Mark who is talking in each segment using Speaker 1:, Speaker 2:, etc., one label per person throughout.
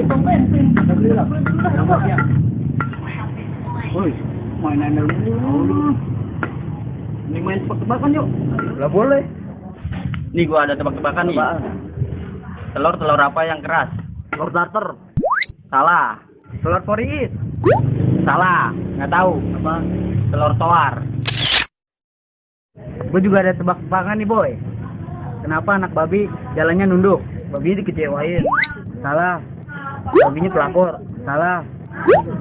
Speaker 1: pom bensin. Beli lah. Ya.
Speaker 2: Woi, mainan dulu. Ini main tebak-tebakan yuk.
Speaker 1: Lah boleh.
Speaker 3: Nih gua ada tebak-tebakan nih. Telur apa yang keras?
Speaker 1: Telur starter.
Speaker 3: Salah.
Speaker 1: Telur foris.
Speaker 3: Salah. Nggak tahu.
Speaker 1: Apa?
Speaker 3: Telur toar.
Speaker 1: Gue juga ada tebak-tebakan nih boy. Kenapa anak babi jalannya nunduk? Babi dikecewain. Salah. Babinya pelakor. Salah.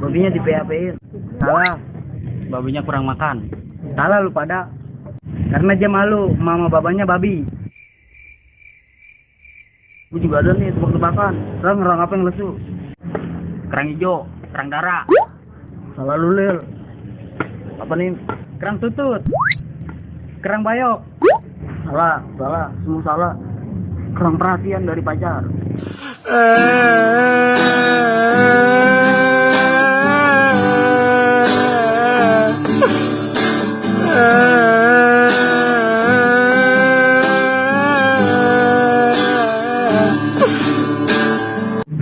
Speaker 1: Babinya di PHP-in. Salah.
Speaker 3: Babinya kurang makan.
Speaker 1: Salah lu pada. Karena dia malu mama babanya babi. Gue juga ada nih tebak-tebakan. Kerang apa yang lesu?
Speaker 3: Kerang hijau. Kerang darah.
Speaker 1: Salah lu Lil. Apa nih? Kerang tutut. Kerang bayok. Salah. Semua salah. Kerang perhatian dari pacar.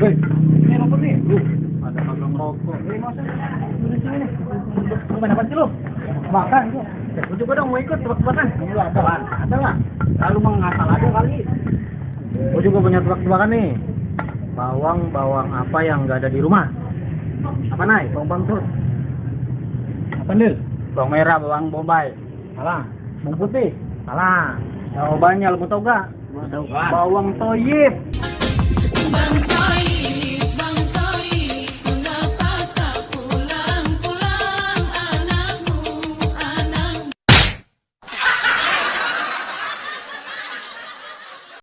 Speaker 1: Ini apa nih? Ada kagak rokok. Ini masa di sini nih. Lu main apa sih lu? Makan gua. Gua juga dong mau ikut tebak-tebakan. Lu ada kan? Ada lah. Lalu mah ngasal aja kali. Gua juga punya tebak-tebakan nih. Bawang apa yang enggak ada di rumah? Apa Nay? Bawang terus. Apa Nil?
Speaker 3: Bawang merah, bawang bombay.
Speaker 1: Salah. Bawang putih. Salah. Jawabannya lu mau tahu gak? Bawang toyib.
Speaker 4: Bang Toy.